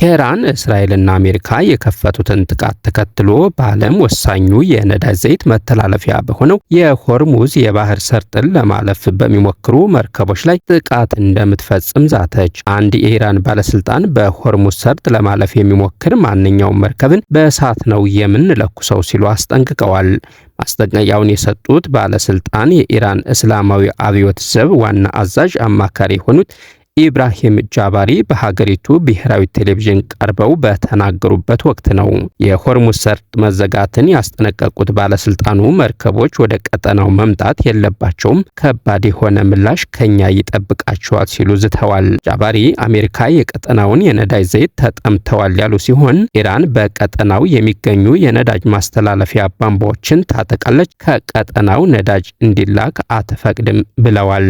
ቴህራን እስራኤልና አሜሪካ የከፈቱትን ጥቃት ተከትሎ በዓለም ወሳኙ የነዳጅ ዘይት መተላለፊያ በሆነው የሆርሙዝ የባህር ሰርጥን ለማለፍ በሚሞክሩ መርከቦች ላይ ጥቃት እንደምትፈጽም ዛተች። አንድ የኢራን ባለስልጣን በሆርሙዝ ሰርጥ ለማለፍ የሚሞክር ማንኛውም መርከብን በእሳት ነው የምንለኩሰው ሲሉ አስጠንቅቀዋል። ማስጠንቀቂያውን የሰጡት ባለስልጣን የኢራን እስላማዊ አብዮት ዘብ ዋና አዛዥ አማካሪ የሆኑት ኢብራሂም ጃባሪ በሀገሪቱ ብሔራዊ ቴሌቪዥን ቀርበው በተናገሩበት ወቅት ነው። የሆርሙዝ ሰርጥ መዘጋትን ያስጠነቀቁት ባለስልጣኑ መርከቦች ወደ ቀጠናው መምጣት የለባቸውም፣ ከባድ የሆነ ምላሽ ከኛ ይጠብቃቸዋል ሲሉ ዝተዋል። ጃባሪ አሜሪካ የቀጠናውን የነዳጅ ዘይት ተጠምተዋል ያሉ ሲሆን ኢራን በቀጠናው የሚገኙ የነዳጅ ማስተላለፊያ ቧንቧዎችን ታጠቃለች፣ ከቀጠናው ነዳጅ እንዲላክ አትፈቅድም ብለዋል።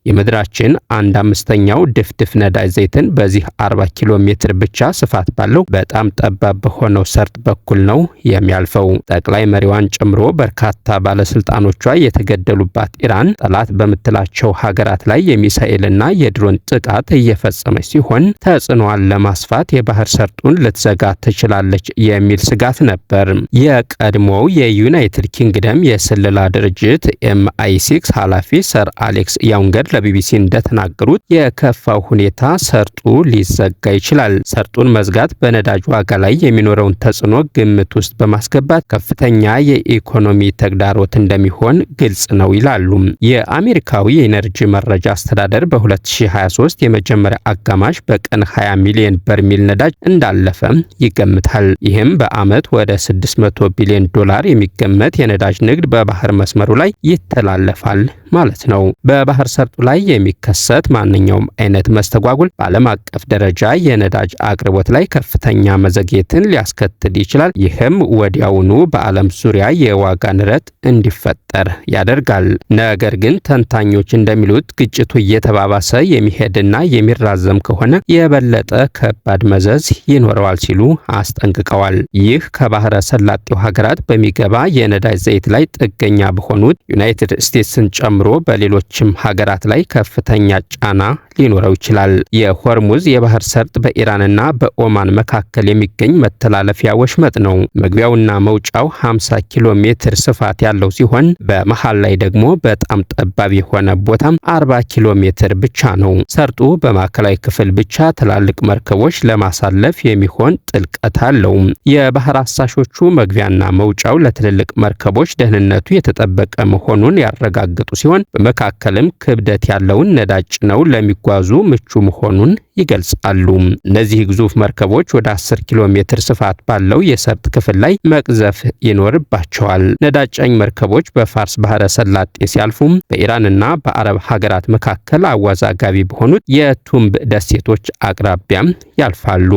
የምድራችን አንድ አምስተኛው ድፍድፍ ነዳጅ ዘይትን በዚህ 40 ኪሎ ሜትር ብቻ ስፋት ባለው በጣም ጠባብ በሆነው ሰርጥ በኩል ነው የሚያልፈው። ጠቅላይ መሪዋን ጨምሮ በርካታ ባለስልጣኖቿ የተገደሉባት ኢራን ጠላት በምትላቸው ሀገራት ላይ የሚሳኤልና የድሮን ጥቃት እየፈጸመች ሲሆን ተጽዕኖዋን ለማስፋት የባህር ሰርጡን ልትዘጋ ትችላለች የሚል ስጋት ነበር። የቀድሞው የዩናይትድ ኪንግደም የስለላ ድርጅት ኤምአይ6 ኃላፊ ሰር አሌክስ ያውንገር ለቢቢሲ እንደተናገሩት የከፋው ሁኔታ ሰርጡ ሊዘጋ ይችላል። ሰርጡን መዝጋት በነዳጅ ዋጋ ላይ የሚኖረውን ተጽዕኖ ግምት ውስጥ በማስገባት ከፍተኛ የኢኮኖሚ ተግዳሮት እንደሚሆን ግልጽ ነው ይላሉ። የአሜሪካዊ የኤነርጂ መረጃ አስተዳደር በ2023 የመጀመሪያ አጋማሽ በቀን 20 ሚሊዮን በርሜል ነዳጅ እንዳለፈ ይገምታል። ይህም በዓመት ወደ 600 ቢሊዮን ዶላር የሚገመት የነዳጅ ንግድ በባህር መስመሩ ላይ ይተላለፋል ማለት ነው። በባህር ሰርጡ ላይ የሚከሰት ማንኛውም አይነት መስተጓጉል በዓለም አቀፍ ደረጃ የነዳጅ አቅርቦት ላይ ከፍተኛ መዘግየትን ሊያስከትል ይችላል። ይህም ወዲያውኑ በዓለም ዙሪያ የዋጋ ንረት እንዲፈጠር ያደርጋል። ነገር ግን ተንታኞች እንደሚሉት ግጭቱ እየተባባሰ የሚሄድና የሚራዘም ከሆነ የበለጠ ከባድ መዘዝ ይኖረዋል ሲሉ አስጠንቅቀዋል። ይህ ከባህረ ሰላጤው ሀገራት በሚገባ የነዳጅ ዘይት ላይ ጥገኛ በሆኑት ዩናይትድ ስቴትስን ጨምሮ በሌሎችም ሀገራት ላይ ከፍተኛ ጫና ሊኖረው ይችላል። የሆርሙዝ የባህር ሰርጥ በኢራንና በኦማን መካከል የሚገኝ መተላለፊያ ወሽመጥ ነው። መግቢያውና መውጫው 50 ኪሎ ሜትር ስፋት ያለው ሲሆን በመሃል ላይ ደግሞ በጣም ጠባብ የሆነ ቦታም 40 ኪሎ ሜትር ብቻ ነው። ሰርጡ በማዕከላዊ ክፍል ብቻ ትላልቅ መርከቦች ለማሳለፍ የሚሆን ጥልቀት አለው። የባህር አሳሾቹ መግቢያና መውጫው ለትልልቅ መርከቦች ደህንነቱ የተጠበቀ መሆኑን ያረጋግጡ ሲሆን በመካከልም ክብደት ያለውን ነዳጅ ጭነው ለሚጓዙ ምቹ መሆኑን ይገልጻሉ። እነዚህ ግዙፍ መርከቦች ወደ 10 ኪሎ ሜትር ስፋት ባለው የሰርጥ ክፍል ላይ መቅዘፍ ይኖርባቸዋል። ነዳጅ ጫኝ መርከቦች በፋርስ ባህረ ሰላጤ ሲያልፉም በኢራንና በአረብ ሀገራት መካከል አወዛጋቢ በሆኑት የቱምብ ደሴቶች አቅራቢያም ያልፋሉ።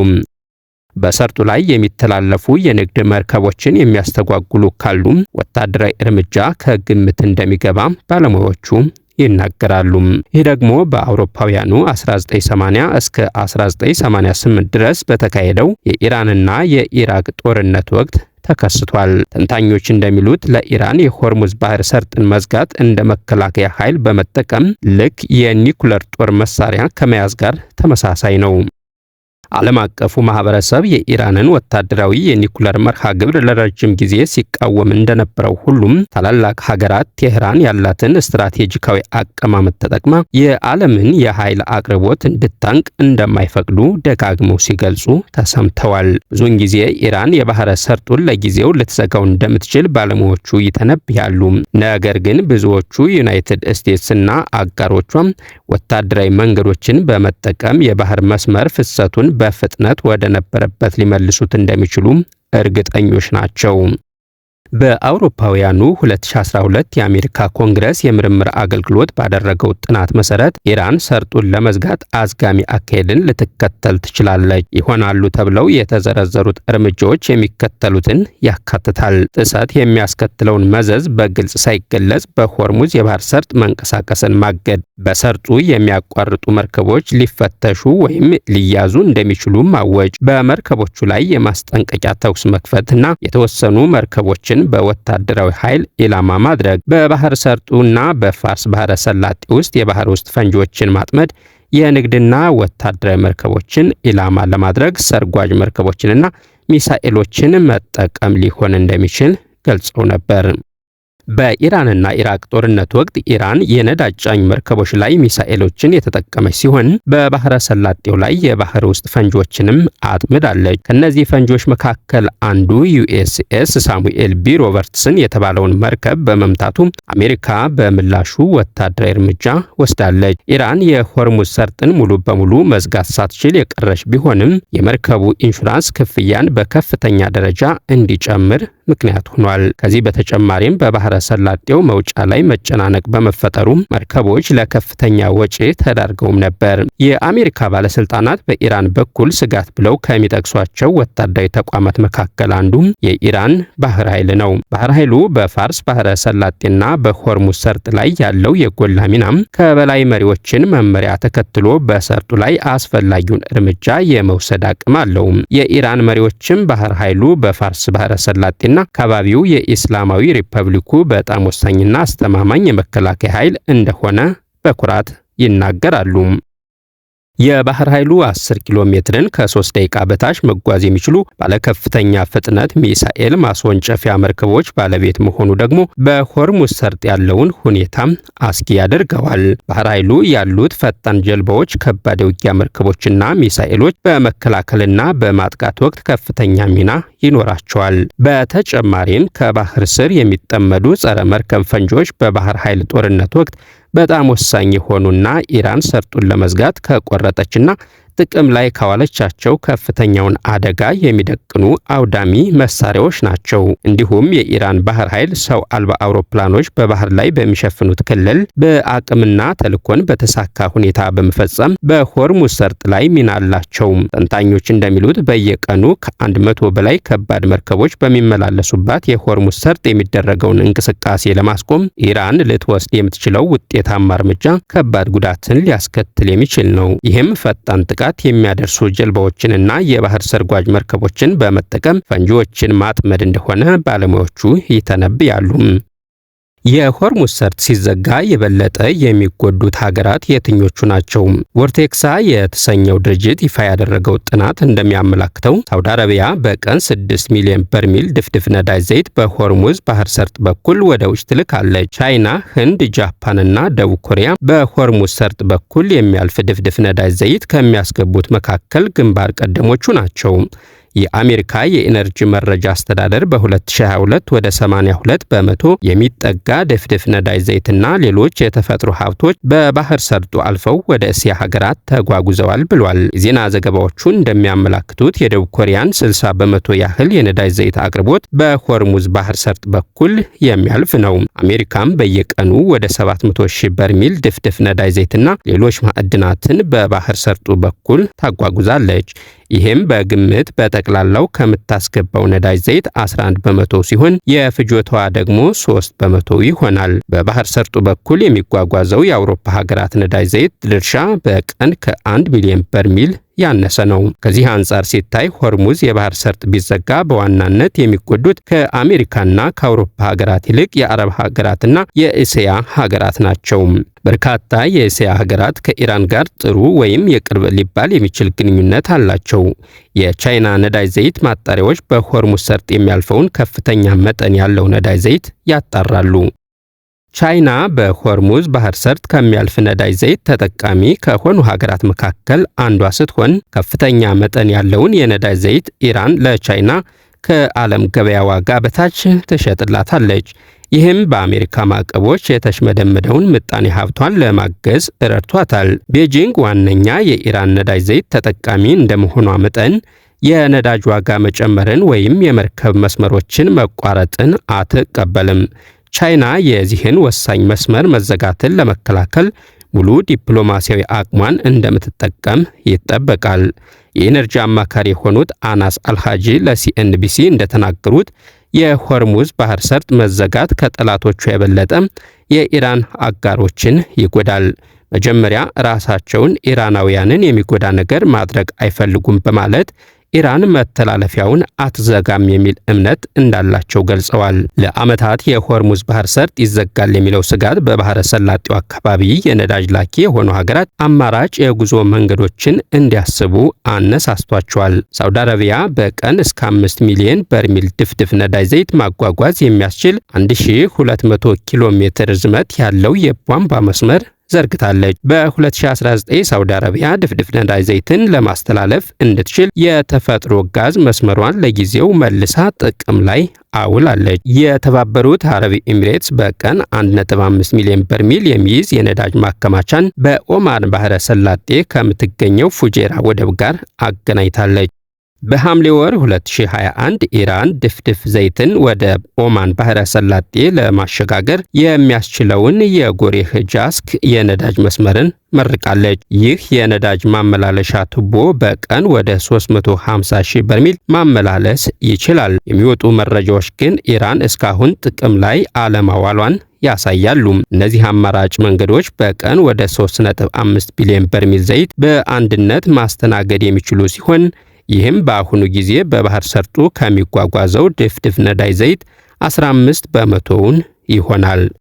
በሰርጡ ላይ የሚተላለፉ የንግድ መርከቦችን የሚያስተጓጉሉ ካሉም ወታደራዊ እርምጃ ከግምት እንደሚገባ ባለሙያዎቹ ይናገራሉ። ይህ ደግሞ በአውሮፓውያኑ 1980 እስከ 1988 ድረስ በተካሄደው የኢራንና የኢራቅ ጦርነት ወቅት ተከስቷል። ተንታኞች እንደሚሉት ለኢራን የሆርሙዝ ባህር ሰርጥን መዝጋት እንደ መከላከያ ኃይል በመጠቀም ልክ የኒኩለር ጦር መሳሪያ ከመያዝ ጋር ተመሳሳይ ነው። ዓለም አቀፉ ማህበረሰብ የኢራንን ወታደራዊ የኒኩለር መርሃ ግብር ለረጅም ጊዜ ሲቃወም እንደነበረው ሁሉም ታላላቅ ሀገራት ቴህራን ያላትን ስትራቴጂካዊ አቀማመጥ ተጠቅማ የዓለምን የኃይል አቅርቦት እንድታንቅ እንደማይፈቅዱ ደጋግመው ሲገልጹ ተሰምተዋል። ብዙውን ጊዜ ኢራን የባህረ ሰርጡን ለጊዜው ልትዘጋው እንደምትችል ባለሙያዎቹ ይተነብያሉ። ነገር ግን ብዙዎቹ ዩናይትድ ስቴትስና አጋሮቿም ወታደራዊ መንገዶችን በመጠቀም የባህር መስመር ፍሰቱን በፍጥነት ወደ ነበረበት ሊመልሱት እንደሚችሉ እርግጠኞች ናቸው። በአውሮፓውያኑ 2012 የአሜሪካ ኮንግረስ የምርምር አገልግሎት ባደረገው ጥናት መሰረት ኢራን ሰርጡን ለመዝጋት አዝጋሚ አካሄድን ልትከተል ትችላለች። ይሆናሉ ተብለው የተዘረዘሩት እርምጃዎች የሚከተሉትን ያካትታል። ጥሰት የሚያስከትለውን መዘዝ በግልጽ ሳይገለጽ በሆርሙዝ የባህር ሰርጥ መንቀሳቀስን ማገድ፣ በሰርጡ የሚያቋርጡ መርከቦች ሊፈተሹ ወይም ሊያዙ እንደሚችሉ ማወጅ፣ በመርከቦቹ ላይ የማስጠንቀቂያ ተኩስ መክፈትና የተወሰኑ መርከቦችን በወታደራዊ ኃይል ኢላማ ማድረግ፣ በባህር ሰርጡና በፋርስ ባህረ ሰላጤ ውስጥ የባህር ውስጥ ፈንጂዎችን ማጥመድ የንግድና ወታደራዊ መርከቦችን ኢላማ ለማድረግ ሰርጓጅ መርከቦችንና ሚሳኤሎችን መጠቀም ሊሆን እንደሚችል ገልጸው ነበር። በኢራንና ኢራቅ ጦርነት ወቅት ኢራን የነዳጅ ጫኝ መርከቦች ላይ ሚሳኤሎችን የተጠቀመች ሲሆን በባህረ ሰላጤው ላይ የባህር ውስጥ ፈንጂዎችንም አጥምዳለች። ከነዚህ ፈንጂዎች መካከል አንዱ ዩኤስኤስ ሳሙኤል ቢ ሮበርትስን የተባለውን መርከብ በመምታቱ አሜሪካ በምላሹ ወታደራዊ እርምጃ ወስዳለች። ኢራን የሆርሙዝ ሰርጥን ሙሉ በሙሉ መዝጋት ሳትችል የቀረች ቢሆንም የመርከቡ ኢንሹራንስ ክፍያን በከፍተኛ ደረጃ እንዲጨምር ምክንያት ሆኗል። ከዚህ በተጨማሪም በባህረ ሰላጤው መውጫ ላይ መጨናነቅ በመፈጠሩ መርከቦች ለከፍተኛ ወጪ ተዳርገውም ነበር። የአሜሪካ ባለስልጣናት በኢራን በኩል ስጋት ብለው ከሚጠቅሷቸው ወታደራዊ ተቋማት መካከል አንዱ የኢራን ባህር ኃይል ነው። ባህር ኃይሉ በፋርስ ባህረ ሰላጤና በሆርሙዝ ሰርጥ ላይ ያለው የጎላ ሚናም ከበላይ መሪዎችን መመሪያ ተከትሎ በሰርጡ ላይ አስፈላጊውን እርምጃ የመውሰድ አቅም አለው። የኢራን መሪዎችም ባህር ኃይሉ በፋርስ ባህረ ሰላጤና አካባቢው የኢስላማዊ ሪፐብሊኩ በጣም ወሳኝና አስተማማኝ የመከላከያ ኃይል እንደሆነ በኩራት ይናገራሉ። የባህር ኃይሉ 10 ኪሎ ሜትርን ከ3 ደቂቃ በታች መጓዝ የሚችሉ ባለከፍተኛ ፍጥነት ሚሳኤል ማስወንጨፊያ መርከቦች ባለቤት መሆኑ ደግሞ በሆርሙዝ ሰርጥ ያለውን ሁኔታም አስጊ ያደርገዋል። ባህር ኃይሉ ያሉት ፈጣን ጀልባዎች፣ ከባድ የውጊያ መርከቦችና ሚሳኤሎች በመከላከልና በማጥቃት ወቅት ከፍተኛ ሚና ይኖራቸዋል። በተጨማሪም ከባህር ስር የሚጠመዱ ጸረ መርከብ ፈንጂዎች በባህር ኃይል ጦርነት ወቅት በጣም ወሳኝ የሆኑና ኢራን ሰርጡን ለመዝጋት ከቆረጠችና ጥቅም ላይ ካዋለቻቸው ከፍተኛውን አደጋ የሚደቅኑ አውዳሚ መሳሪያዎች ናቸው። እንዲሁም የኢራን ባህር ኃይል ሰው አልባ አውሮፕላኖች በባህር ላይ በሚሸፍኑት ክልል በአቅምና ተልዕኮን በተሳካ ሁኔታ በመፈጸም በሆርሙዝ ሰርጥ ላይ ሚና አላቸው። ተንታኞች እንደሚሉት በየቀኑ ከ100 በላይ ከባድ መርከቦች በሚመላለሱባት የሆርሙዝ ሰርጥ የሚደረገውን እንቅስቃሴ ለማስቆም ኢራን ልትወስድ የምትችለው ውጤታማ እርምጃ ከባድ ጉዳትን ሊያስከትል የሚችል ነው። ይህም ፈጣን ጥቃት የሚያደርሱ ጀልባዎችንና የባህር ሰርጓጅ መርከቦችን በመጠቀም ፈንጂዎችን ማጥመድ እንደሆነ ባለሙያዎቹ ይተነብያሉ። የሆርሙዝ ሰርጥ ሲዘጋ የበለጠ የሚጎዱት ሀገራት የትኞቹ ናቸው? ቮርቴክሳ የተሰኘው ድርጅት ይፋ ያደረገው ጥናት እንደሚያመላክተው ሳውዲ አረቢያ በቀን 6 ሚሊዮን በርሜል ድፍድፍ ነዳጅ ዘይት በሆርሙዝ ባህር ሰርጥ በኩል ወደ ውጭ ትልካለች። ቻይና፣ ህንድ፣ ጃፓንና ደቡብ ኮሪያ በሆርሙዝ ሰርጥ በኩል የሚያልፍ ድፍድፍ ነዳጅ ዘይት ከሚያስገቡት መካከል ግንባር ቀደሞቹ ናቸው። የአሜሪካ የኢነርጂ መረጃ አስተዳደር በ2022 ወደ 82% የሚጠጋ ድፍድፍ ነዳጅ ዘይትና ሌሎች የተፈጥሮ ሀብቶች በባህር ሰርጡ አልፈው ወደ እስያ ሀገራት ተጓጉዘዋል ብሏል። የዜና ዘገባዎቹ እንደሚያመላክቱት የደቡብ ኮሪያን 60% ያህል የነዳጅ ዘይት አቅርቦት በሆርሙዝ ባህር ሰርጥ በኩል የሚያልፍ ነው። አሜሪካም በየቀኑ ወደ 700 ሺህ በርሜል ድፍድፍ ነዳጅ ዘይትና ሌሎች ማዕድናትን በባህር ሰርጡ በኩል ታጓጉዛለች። ይህም በግምት በጠቅላላው ከምታስገባው ነዳጅ ዘይት 11% ሲሆን የፍጆታዋ ደግሞ 3% ይሆናል። በባህር ሰርጡ በኩል የሚጓጓዘው የአውሮፓ ሀገራት ነዳጅ ዘይት ድርሻ በቀን ከ1 ሚሊዮን በርሜል ያነሰ ነው። ከዚህ አንጻር ሲታይ ሆርሙዝ የባህር ሰርጥ ቢዘጋ በዋናነት የሚጎዱት ከአሜሪካና ከአውሮፓ ሀገራት ይልቅ የአረብ ሀገራትና የእስያ ሀገራት ናቸው። በርካታ የእስያ ሀገራት ከኢራን ጋር ጥሩ ወይም የቅርብ ሊባል የሚችል ግንኙነት አላቸው። የቻይና ነዳጅ ዘይት ማጣሪያዎች በሆርሙዝ ሰርጥ የሚያልፈውን ከፍተኛ መጠን ያለው ነዳጅ ዘይት ያጣራሉ። ቻይና በሆርሙዝ ባህር ሰርጥ ከሚያልፍ ነዳጅ ዘይት ተጠቃሚ ከሆኑ ሀገራት መካከል አንዷ ስትሆን ከፍተኛ መጠን ያለውን የነዳጅ ዘይት ኢራን ለቻይና ከዓለም ገበያ ዋጋ በታች ትሸጥላታለች። ይህም በአሜሪካ ማዕቀቦች የተሽመደመደውን ምጣኔ ሀብቷን ለማገዝ ረድቷታል። ቤጂንግ ዋነኛ የኢራን ነዳጅ ዘይት ተጠቃሚ እንደመሆኗ መጠን የነዳጅ ዋጋ መጨመርን ወይም የመርከብ መስመሮችን መቋረጥን አትቀበልም። ቻይና የዚህን ወሳኝ መስመር መዘጋትን ለመከላከል ሙሉ ዲፕሎማሲያዊ አቅሟን እንደምትጠቀም ይጠበቃል። የኢነርጂ አማካሪ የሆኑት አናስ አልሃጂ ለሲኤንቢሲ እንደተናገሩት የሆርሙዝ ባህር ሰርጥ መዘጋት ከጠላቶቹ የበለጠ የኢራን አጋሮችን ይጎዳል። መጀመሪያ ራሳቸውን ኢራናውያንን የሚጎዳ ነገር ማድረግ አይፈልጉም በማለት ኢራን መተላለፊያውን አትዘጋም የሚል እምነት እንዳላቸው ገልጸዋል። ለዓመታት የሆርሙዝ ባህር ሰርጥ ይዘጋል የሚለው ስጋት በባህረ ሰላጤው አካባቢ የነዳጅ ላኪ የሆኑ ሀገራት አማራጭ የጉዞ መንገዶችን እንዲያስቡ አነሳስቷቸዋል። ሳውዲ አረቢያ በቀን እስከ 5 ሚሊዮን በርሜል ድፍድፍ ነዳጅ ዘይት ማጓጓዝ የሚያስችል 1200 ኪሎ ሜትር ርዝመት ያለው የቧንቧ መስመር ዘርግታለች። በ2019 ሳውዲ አረቢያ ድፍድፍ ነዳጅ ዘይትን ለማስተላለፍ እንድትችል የተፈጥሮ ጋዝ መስመሯን ለጊዜው መልሳ ጥቅም ላይ አውላለች። የተባበሩት አረብ ኤሚሬትስ በቀን 1.5 ሚሊዮን በርሜል የሚይዝ የነዳጅ ማከማቻን በኦማን ባህረ ሰላጤ ከምትገኘው ፉጄራ ወደብ ጋር አገናኝታለች። በሐምሌ ወር 2021 ኢራን ድፍድፍ ዘይትን ወደ ኦማን ባህረ ሰላጤ ለማሸጋገር የሚያስችለውን የጎሬህ ጃስክ የነዳጅ መስመርን መርቃለች። ይህ የነዳጅ ማመላለሻ ቱቦ በቀን ወደ 350 ሺህ በርሜል ማመላለስ ይችላል። የሚወጡ መረጃዎች ግን ኢራን እስካሁን ጥቅም ላይ አለማዋሏን ያሳያሉ። እነዚህ አማራጭ መንገዶች በቀን ወደ 3.5 ቢሊዮን በርሜል ዘይት በአንድነት ማስተናገድ የሚችሉ ሲሆን፣ ይህም በአሁኑ ጊዜ በባህር ሰርጡ ከሚጓጓዘው ድፍድፍ ነዳጅ ዘይት 15 በመቶውን ይሆናል።